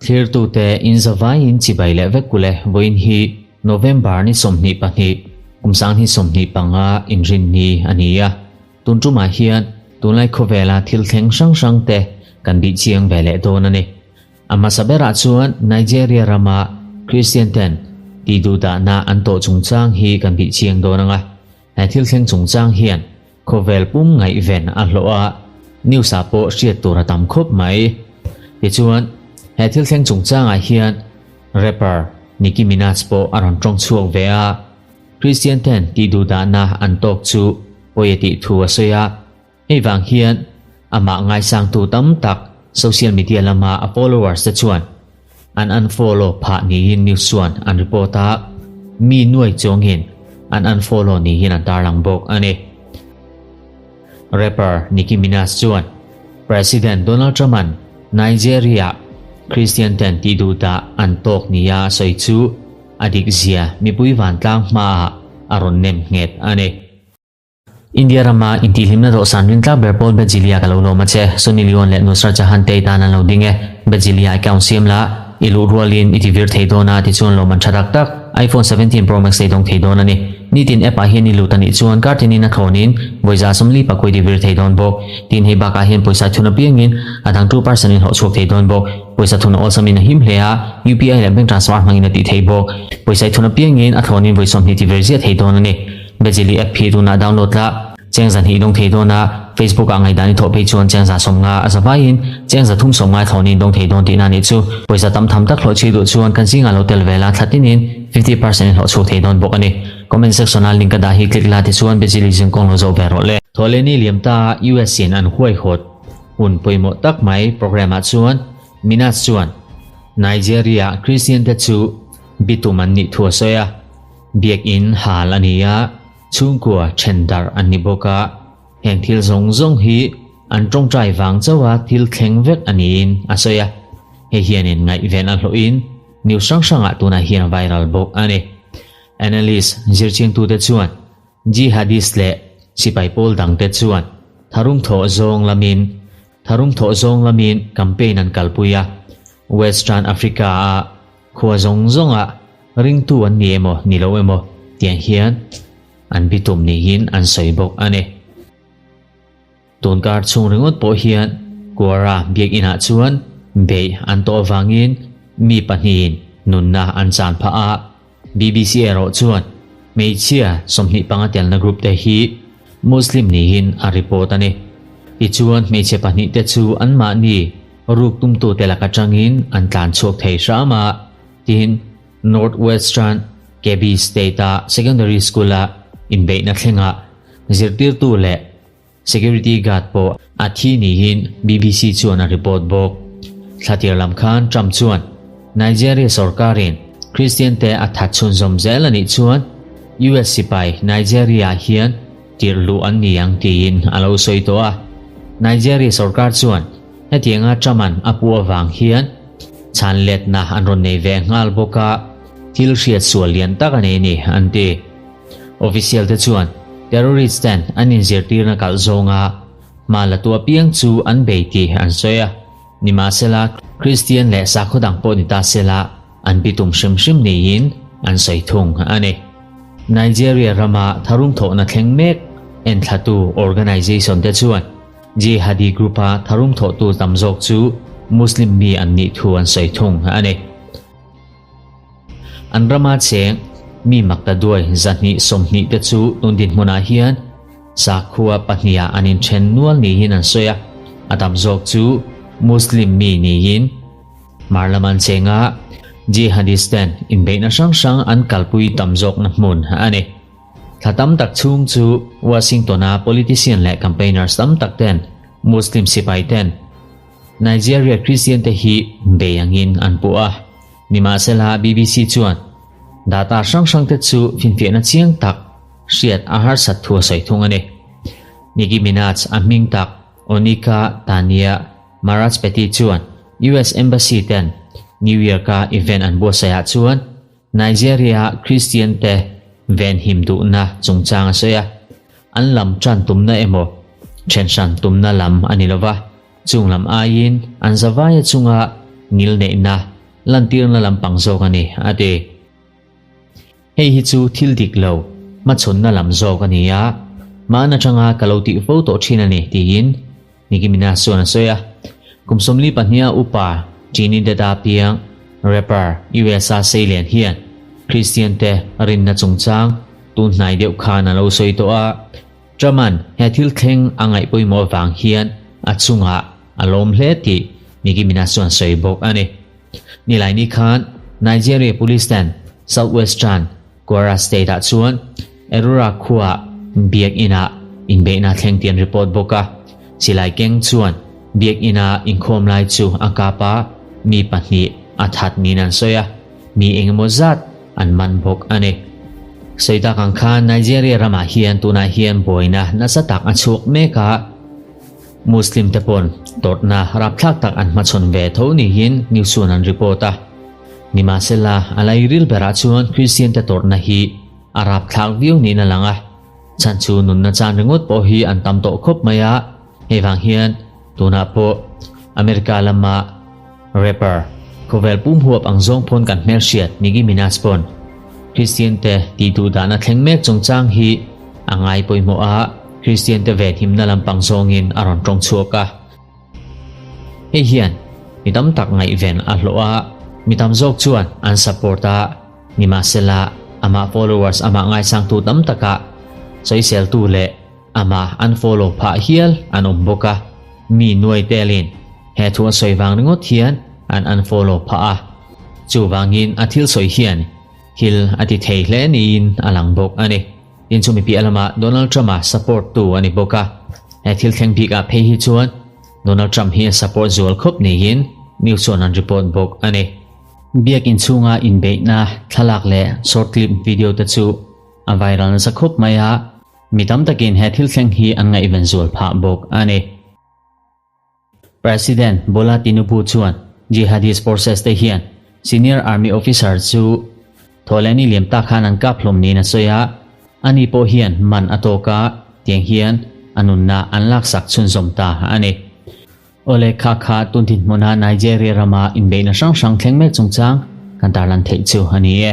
Thlirtute in zavaiin chibai leh vek kule vawiin hi November ni 22 kum sanghnih 25 inrinni a ni a. Tun tumah hian tunlai khawvela thil thleng hrang hrang te kan bih chiang ve leh dawn a ni. A hmasa berah chuan Nigeria rama Christian ten tihduhdahna an tawh chungchang hi kan bih chiang dawn ang a. He thil thleng chungchang hian khawvel pum ngaihven a hlawh a, news ah pawh hriat tur a tam khawp mai. Tichuan, he thil thleng chungchangah hian rapper Nicki Minaj pawh a rawn tawng chhuak ve a, Christian ten tihduhdahna an tawk chu pawi a tih thu a sawi a. Hei vang hian amah ngaisangtu tam tak social media lama a followers te chuan an unfollow phah niin news chuan an report a, mi nuai chuangin an unfollow niin an tarlang bawk a ni. Rapper Nicki Minaj chuan President Donald Trump-a'n Nigeria Christian ten tihduhdah an tawk nia a sawi chu a dik zia mipui vantlang hmaah a rawn nem nghet a ni. India rama intihhlimna dawhsan rintlak ber pawl Bejilia ka lo lawm a che. Sunny Leone leh Nusrat Jahan te i tan an lo ding e. Bejilia account siam la, i luh rualin i ti vir thei dawn a, tichuan lawm an tha tak tak. iPhone 17 Pro Max ei dawng thei dawn a ni. Nitin app ah hian i lut a nih chuan kar tinin a thlawnin vawiza 40 pakua i ti vir thei dawn bawk. Tin hei bakah hian pawisa thun apiangin a dang 2% in hlawh chhuak thei dawn bawk. Pawisa thun a awlsamin a him hle a, UPI leh bank transfer hmangin a tih theih bawk. Pawisa i thun apiangin a thlawnin vawi 20 ti vir ziah thei dawn a ni. Bejili app hi tunah download la, chengza hnih dawng thei dawn a, Facebook ah ngaihdan i thawh phei chuan chengza 50 a za vaiin chengza thum 50 thlawnin dawng thei dawn tihna anih chu. Pawisa tam tham tak hlawh chhui duh chuan kan zingah lo tel ve la, thla tinin 50% in hlawh chhuak thei dawn bawk a ni. Comment section ah link a dah hi click la tichuan Bejili zingkawng lo zawh ve rawh le. Thawhlehni liam ta US in an huaihawt hun pawimawh tak mai program ah chuan Minaj chuan Nigeria Christian te chu bitum an nih thu a sawi a. Biakinn hal a ni a, chhungkua then darh an ni bawk a, heng thil zawng zawng hi an tawngtai vang chauha thil thleng vek a niin a sawi a, hei hianin ngaihven a hlawhin news hrang hrangah tunah hian viral bawk a ni. Analyst zirchingtute chuan jihadist leh sipai pawl dangte chuan tharum thawh zawng lamin tharum thawh zawng lamin campaign an kalpui a, Western Africa-a Khua zawng zawngah ringtu an ni emaw ni lo emaw tiang hian an bitum niin an sawi bawk a ni. Tunkar chhung ringawt pawh hian Kuara biakinah chuan beih an tawh avangin mi pahnihin nunna an chan phah a, BBC erawh chuan hmeichhia 25 telna group te hi Muslim niin a report a ni. Tichuan hmeichhe pahnihte chu anmahni Ruk tumtute lak atangin an tlan chhuak thei hram a, tin North Western Kebbi State-a secondary school-a inbeihna thlengah zirtirtu leh security guard pawh a thi niin BBC chuan a report bawk. Thlatir lam khan Trump chuan Nigeria sorkarin Christian te a that chhunzawm zel a nih chuan US sipai Nigeria-ah hian tirh luh an ni ang tiin a lo sawi tawh a. Nigeria sorkar chuan hetianga Trump-a'n a puh avang hian chhan letna an rawn nei ve nghal bawk a, thil hriat sual lian tak a nei ni an ti. Official te chuan terrorist ten an inzirtirna kalh zawnga hma la tu apiang chu an bei tih an sawi a, nimahsela Christian leh sakhaw dang pawh ni ta sela an bitum hrim hrim niin an sawi thung a ni. Nigeria rama tharum thawhna thleng mek enthlatu organization te chuan Jihadi group-a tharum thawhtu tam zawk chu Muslim mi an nih thu an sawi thung a ni. An rama cheng mi makta duai 220 te chu tun dinhmunah hian sakhua pahniha an inthen nual niin an sawi a, a tam zawk chu Muslim mi niin Hmar lam an cheng a, Jihadist ten inbeihna hrang hrang an kalpui tam zawkna hmun a ni. Thla tam tak chhung chu Washington-a politician leh campaigners tam tak ten Muslim sipai ten Nigeria Christian te hi bei angin an puh a. Nimahsela BBC chuan data hrang hrang te chu finfiahna chiang tak hriat a harsat thu a sawi thung a ni. Nicki Minaj a hming tak Onika Tanya Maraj Peti chuan US Embassy ten New York-a event an buatsaihah chuan Nigeria-a Christian te venhim duhna chungchang a sawi a, an lam tan tumna emaw then hran tumna lam a ni lova. Chung lam aiin an zavaia chunga ngilneihna lantirna lampang zawk a ni, a ti. Hei hi chu thil dik lo, hmachhawnna lam zawk a ni a, mahna atanga ka lo tih fo tawh thin a ni, tiin Nicki Minaj chuan a sawi a. Kum 42 a upa Trinidad-a piang rapper USA Salian hian Kristian te rinna chungchang tun hnai deuh khan a lo sawi tawh a. Trump-a'n he thil thleng a ngaih pawimawh avang hian a chungah a lawm hle tih Nicki Minaj chuan sawi bawk a ni. Nilaini khan Nigeria Police ten South Western Kwara State ah chuan Erura khuaah biakinn ah inbeihna thleng tih an report bawk a. Silai keng chuan biakinn a inkhawm lai chu a kap a, mi pahnih a that niin an sawi a, mi engemaw zat an man bawk a ni. Sawi tak ang khan Nigeria ramah hian tunah hian buaina nasa tak a chhuak mek a, Muslim te pawn tawrhna rapthlak tak an hmachhawn ve tho niin news chuan an report a. Nimahsela, a lairil berah chuan Kristian te tawrhna hi a rapthlak viau niin a lang a. Chhan chu nunna chan ringawt pawh hi an tam tawh khawp mai a, hei vang hian tunah pawh America lama rapper khawvel pum huap ang zawng pawn kan hmelhriat Nicki Minaj pawn Kristian te tih duh dahna thleng mek chungchang hi a ngai pawimawh a, Kristian te venhimna lampang zawngin a rawn tawng chhuak a. Hei hian mi tam tak ngaihven a hlawh a, mi tam zawk chuan an support a, nimahsela amah followers amah ngaisangtu tam takah sawiseltu leh amah an follow phah hial an awm bawk a, mi nuai telin he thu a sawi vang ringawt hian an unfollow phah a, chuvangin a thil sawi hian thil a ti thei hle niin a lang bawk a ni. Tin chumi piah lamah Donald Trump-a support tu a ni bawk a, he thil thleng bikah phei hi chuan Donald Trump hi a support zual khawp niin news chuan an report bawk a ni. Biakinn chhunga inbeihna thlalak leh short clip video te chu a viral nasa khawp mai a, mi tam takin he thil thleng hi an ngaihven zual phah bawk a ni. President Bola Tinubu chuan jihadist forces te hian senior army officer chu Thawhlehni liam tak khan an kap hlawm niin a sawi a, ani pawh hian man a tawk a, tiang hian a nunna an laksak chhunzawm ta a ni. Awle kha kha tun dinhmuna Nigeria rama inbeihna hrang hrang thleng mek chungchang kan tarlan theih chu a ni e.